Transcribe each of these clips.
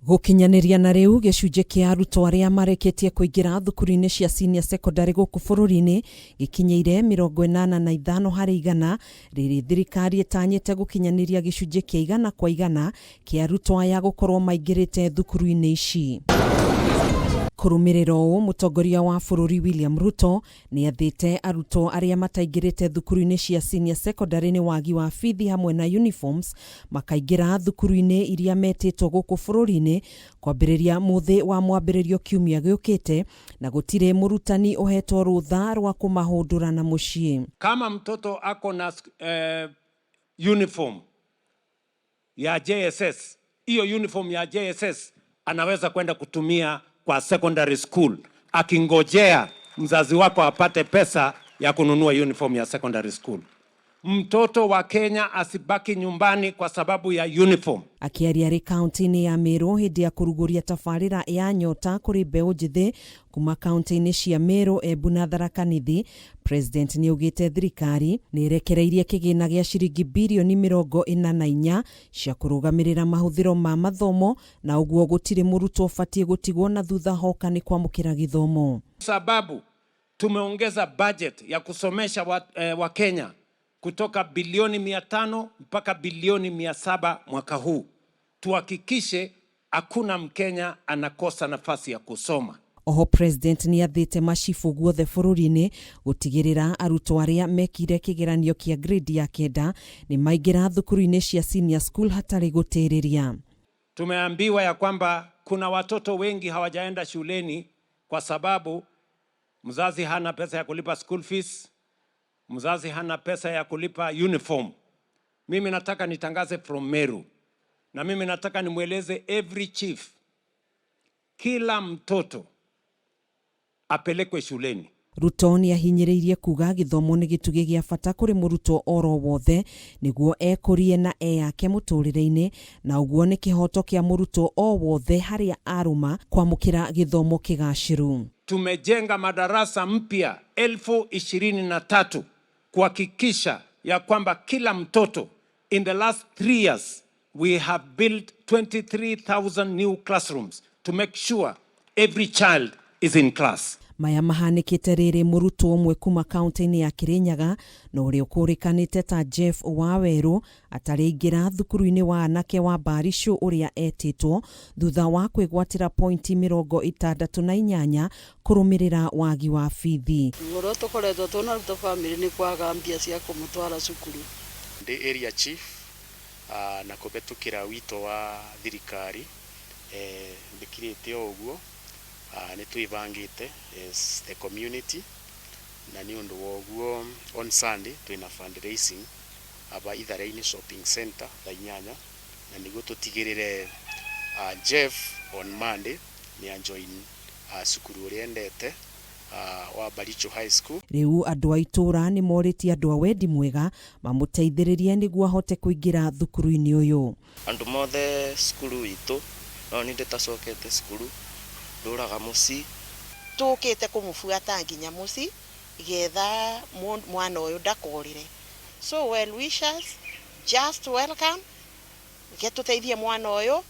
Gũkinyanĩria na rĩu, gĩcunjĩ kĩa arutwo arĩa marĩkĩtie kũingĩra thukuru-inĩ cia senior secondary gũkũ bũrũri-inĩ gĩkinyĩire 85 harĩ igana, rĩrĩ thirikari ĩtanyĩte gũkinyanĩria gĩcunjĩ kĩa 100% kĩa arutwo aya gũkorwo maingĩrĩte thukuru-inĩ ici. Kũrũmĩrĩra ũũ, mũtongoria wa bũrũri William Ruto nĩathĩte arutwo arĩa mataingĩrĩte thukuru-inĩ cia senior secondary nĩ wagi wa bithi hamwe na uniforms makaingĩra thukuru-inĩ iria metĩtwo gũkũ bũrũri-inĩ kwambĩrĩria mũthĩ wa mwambĩrĩrio kiumia gĩũkĩte na gũtirĩ mũrutani ũhetwo rũtha rwa kũmahũndũra na mũciĩ. Kama mtoto ako na uniform ya JSS, hiyo uniform ya JSS anaweza kwenda kutumia kwa secondary school akingojea mzazi wako apate pesa ya kununua uniform ya secondary school. Mtoto wa Kenya asibaki nyumbani kwa sababu ya uniform. Akĩaria arĩ kaunti-inĩ ya Meru hĩndĩ ya kũrugũria tabarĩra ya Nyota kũrĩ mbeũ njĩthĩ kuma kaunti-inĩ cia Meru, Embu na Tharaka Nithi, President nĩaugĩte thirikari nĩ ĩrekereirie kĩgĩna gĩa ciringi birioni 44 cia kũrũgamĩrĩra mahũthĩro ma mathomo na ũguo gũtirĩ mũrutwo ũbatiĩ gũtigwo na thutha hoka nĩ kwamũkĩra gĩthomo. Sababu tumeongeza budget ya kusomesha Wakenya kutoka bilioni 500 mpaka bilioni 700 mwaka huu. Tuhakikishe hakuna Mkenya anakosa nafasi ya kusoma. Oho President nĩathĩte macibũ guothe bũrũri-inĩ gũtigĩrĩra arutwo arĩa mekire kĩgeranio kĩa grade ya kenda nĩ maingĩra thukuru-inĩ cia senior school hatarĩ gũtĩrĩria. Tumeambiwa ya kwamba kuna watoto wengi hawajaenda shuleni kwa sababu mzazi hana pesa ya kulipa school fees, mzazi hana pesa ya kulipa uniform. Mimi nataka nitangaze from Meru, na mimi nataka nimweleze every chief, kila mtoto apelekwe shuleni. Ruto nĩahinyĩrĩirie kuga gĩthomo nĩ gĩtugĩ gĩa bata kũrĩ mũrutwo oro wothe nĩguo ekũrie na eyake mũtũrĩre-inĩ na ũguo nĩ kĩhoto kĩa mũrutwo o wothe harĩa arũma kwamũkĩra gĩthomo kĩgacĩru. Tumejenga madarasa mpya 23,000 kuhakikisha ya kwamba kila mtoto, in the last 3 years we have built 23,000 new classrooms to make sure every child is in class. Maya mahanĩkĩte rĩrĩ mũrutwo ũmwe kuma kaunti-inĩ ya Kirinyaga na ũrĩa ũkũrĩkanĩte ta Jeff Wawerũ atarĩ aingĩra thukuru-inĩ wa anake wa Barisho ũrĩa etĩtwo thutha wa kwĩgwatĩra pointi 68 kũrũmĩrĩra wagi wa bithi. Ruo rũrĩa tũkoretwo twĩnaruo family nĩ kwaga mbia cia kũmũtwara cukuru. Ndĩ area chief na kũhetũkĩra wito wa thirikari mbĩkirĩte o ũguo nĩ twĩbangĩte as the community na nĩ ũndũ wa ũguo on Sunday twĩna fundraising aba Ithare-inĩ shopping center thaa 8 na nĩguo tũtigĩrĩre Jeff on Monday nĩ ajoin cukuru ũrĩa endete wa Baricho High School. Rĩu andũ a itũũra nĩ morĩtie andũ a wendi mwega mamũteithĩrĩrie nĩguo ahote kũingĩra thukuru-inĩ ũyũ. Andũ mothe cukuru itũ no niĩ ndĩtacokete cukuru ndũraga mũciĩ. Tũkĩte kũmũbuata nginya mũciĩ getha mwana ũyũ ndakorĩre. So well wishers, just welcome ge tũteithie mwana ũyũ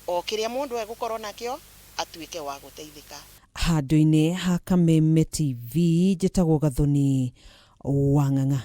o kĩrĩa mũndũ egũkorwo nakĩo atuĩke wa gũteithĩka. Handũ-inĩ ha Kameme TV, njĩtagwo Gathoni Wang'ang'a.